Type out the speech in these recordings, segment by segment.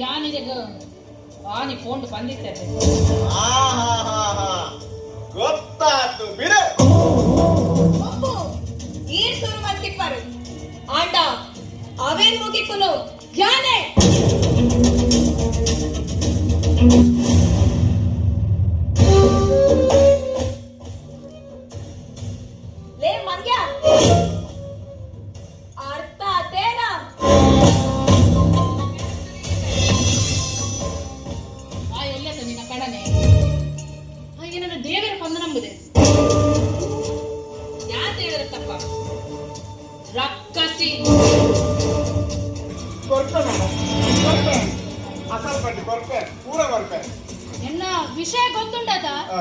ಯಾನಿದೆಗ್ ಆನಿ ಫೋನ್ ಬಂದಿತ್ತೆ. ಆಹಾಹಾಹಾ. ಗೊತ್ತಾತು ಬಿಡು. ಒಪ್ಪು ಈರ್ ಸುರು ಮಂತಿಪ್ಪರು ಆಂಡ ಅವೇನ್ ಮುಗಿಪುನು ಯಾನೆ. ಲೇ ಮಂಗ್ಯ, ಅರ್ಥ ಆತೇನಾ? ಆ ಎಲ್ಲದ ನಿನ್ನ ಕಡನೆ ಆ ಏನನ್ನು ದೇವರ ಪಂದ ನಂಬುದೆ ಯಾತ ಹೇಳಿದ್ರೆ ತಪ್ಪ ರಕ್ಕಸಿ. ಕೊರ್ಪೆ ಮಾಮ, ಕೊರ್ಪೆ. ಅಸಲ್ ಬಡ್ಡಿ ಕೊರ್ಪೆ, ಪೂರ ಕೊರ್ಪೆ. ಎನ್ನ ವಿಷಯ ಗೊತ್ತುಂಡದ. ಆ.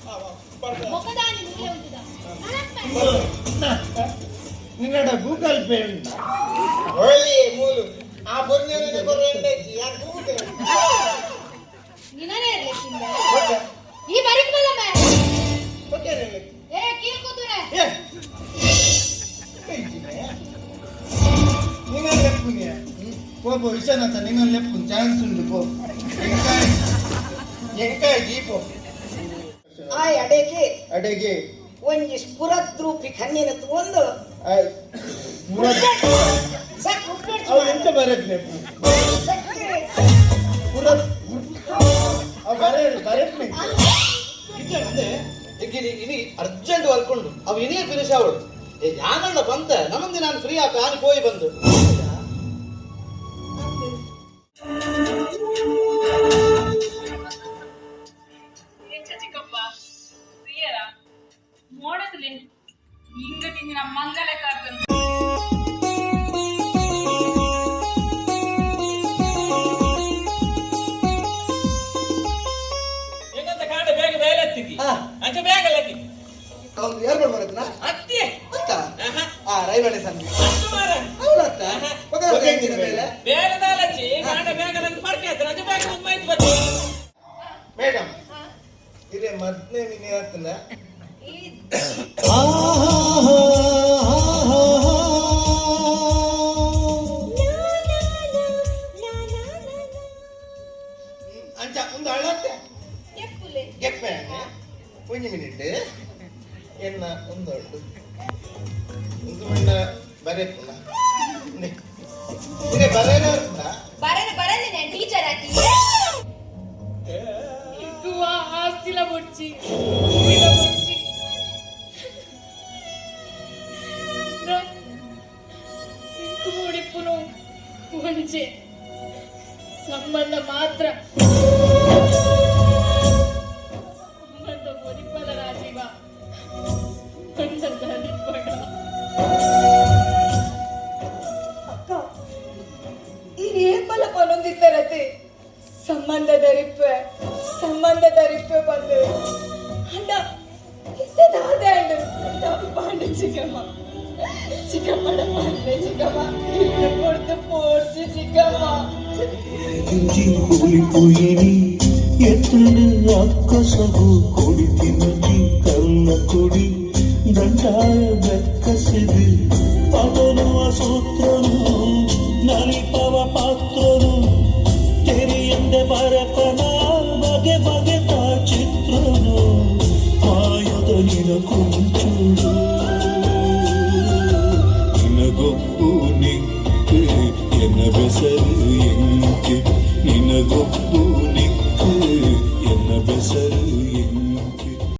ಆ, ಕೊರ್ಪೆ. ಮೊಕದಾನಿ ಮೂಲೆ ಉಂಟುದ. ನಿನ್ನಡ ಗೂಗಲ್ ಪೇ ಉಂಟಾ? ಒಳ್ಳೆ ಮೂಲು ಆ ಬೊರ್ഞ്ഞനെ ಕೊರ್ರೆ ಯಾನ್ ಗೂಗಲ್. ನಿನನೇ ಇರ್ಲಿಕ್ಕಿಂದ ಈ ಬರಿಕ್ ಬಲ್ಲಮ್ಮೆ. ಓಕೆ. ಏ ಕೀಲ್ ಕೂತುರೆ. ಏ ನಿನ್ನ ಲೆಪ್ಪುನಿಯ ಪೋ ಪೋ ವಿಶ್ವನಾಥ, ನಿನ್ನ ಲೆಪ್ಪು ಚಾನ್ಸ್ ಉಂಟು ಪೋ. ಎಂಕಾಯ್ ಎಂಕಾಯ್ ದೀಪೋ. ಆ ಎಡೆಗೆ ಅಡೆಗೆ ಒಂಜಿ ಸ್ಫುರದ್ರೂಪಿ ಕಣ್ಣಿನ ತಗೊಂಡು ಆಯ್ ಸಾಕು ಉಪ್ಪಿಟ್ಟು. ಅವು ಎಂತ ಬರತ್ನೆ? ಸಕ್ಕರೆ. ಪುರ ಅವು ಬರೆ ಬರತ್ನೆ. ಅದೇ ಇನಿ ಇನಿ ಅರ್ಜೆಂಟ್ ವರ್ಕ್ ಉಂಟು, ಅವು ಇನಿಯೇ ಫಿನಿಶ್ ಆವಡು. ಏ ಯಾನಲ್ಲ ಬಂತ ನಮ್ಮಂದಿ ನಾನು ಫ್ರೀ ಆಪ ಆನ್ ಪೋಯಿ ಬಂದು. ಎಂಚ ಚಿಕ್ಕಪ್ಪ, ಪ್ರಿಯರ ಮೋಡದಲ್ಲಿ ಹಿಂಗ ತಿಂದಿನ ಮಂಗಲ ಕಾರ್ತನು. ಹೆಂಗಂತ ಕಾಂಡ ಬೇಗ ಬೇಲೆ ಹತ್ತಿದ್ದಿ ಅಂಚೆ ಬೇಗ ಲಕ್ಕಿ. ಒಂದು ಏರ್ಪೋರ್ಟ್ ಬರುತ್ತನಾ? ಹತ್ತಿ. ಅತ್ತ ಆ ರೈಲ್ವೆ ಸ್ಟೇಷನ್. ಹತ್ತು ಮಾರ. ಹೌದತ್ತ. ಮೇಲೆ ಬೇಲೆ ದಾಲಚ್ಚಿ ಕಾಂಡ ಬೇಗ ನಂಗೆ ಪರ್ಕೆ ಆಯ್ತು, ಅಂಚೆ ಬೇಗ ಒಂದು ಮಾಹಿತಿ ಬತ್ತಿ. ಮೇಡಮ್, ಇದೇ ಮದ್ನೆ ಮಿನಿ ಆತನ. ಅಂಚ ಒಂದು ಅಳತ್ತೆ. ಕೆಪ್ಪುಲೆ. ಗೆಪ್ಪೆ ಒಂಜಿ ಮಿನಿಟ್ ಎನ್ನ ಒಂದು ಉಂಟು ಒಂದು ಮಣ್ಣ ಬರೆಪುನ ಇದೇ ಬರೇನ ಉಂಟಾ? ಬರನ ಬರನಿ, ನಾನು ಟೀಚರ್ ಆತಿ. ಇಕ್ಕುವ ಆಸ್ತಿಲ ಬೊಡ್ಚಿ ಇಲ್ಲ ಬೊಡ್ಚಿ ಇಂಕು ಮೂಡಿಪ್ಪುನು ಒಂಜೆ ಸಂಬಂಧ ಮಾತ್ರ ಸಂಬಂಧ ಒರಿಪಲ ರಾಜೀವ ಸಂಬಂಧ ದರಿಪಡ. ಅಕ್ಕ, ಈಗ ಏನ್ ಬಲ ಪನೊಂದಿತ್ತಾರತೆ, ಸಂಬಂಧ ಧರಿಪ್ಪೆ ಸಂಬಂಧ ಧರಿಪ್ಪೆ ಬಂದು ಅಣ್ಣ ಇತ್ತದಾದ ಪಾಂಡೆ ಚಿಕ್ಕಮ್ಮ ಚಿಕ್ಕಮ್ಮಡ ಪಾಂಡೆ ಚಿಕ್ಕಮ್ಮ ಇನ್ನು ಕೊಡ್ತು ಪೋಡ್ಸಿ ಚಿಕ್ಕಮ್ಮ. ಕೂಲಿಪುಯಿನಿ ಎತ್ತಡು ಅಕ್ಕಸಗು ಕೊಡಿ ತಿನ್ನುಜಿ ಕಲ್ಲ ಕೊಡಿ ದಂಡಾಯ ಬೆಕ್ಕಸಿದು ಪದನುವ ಸೂತ್ರನು ನಲಿಪವ ಪಾತ್ರನು ತೆರೆಯಂದೆ ಬರಪನ ಬಗೆ ಬಗೆತ ಚಿತ್ರನು ಮಾಯದ ನಿನ ಕುಂಚುಡು.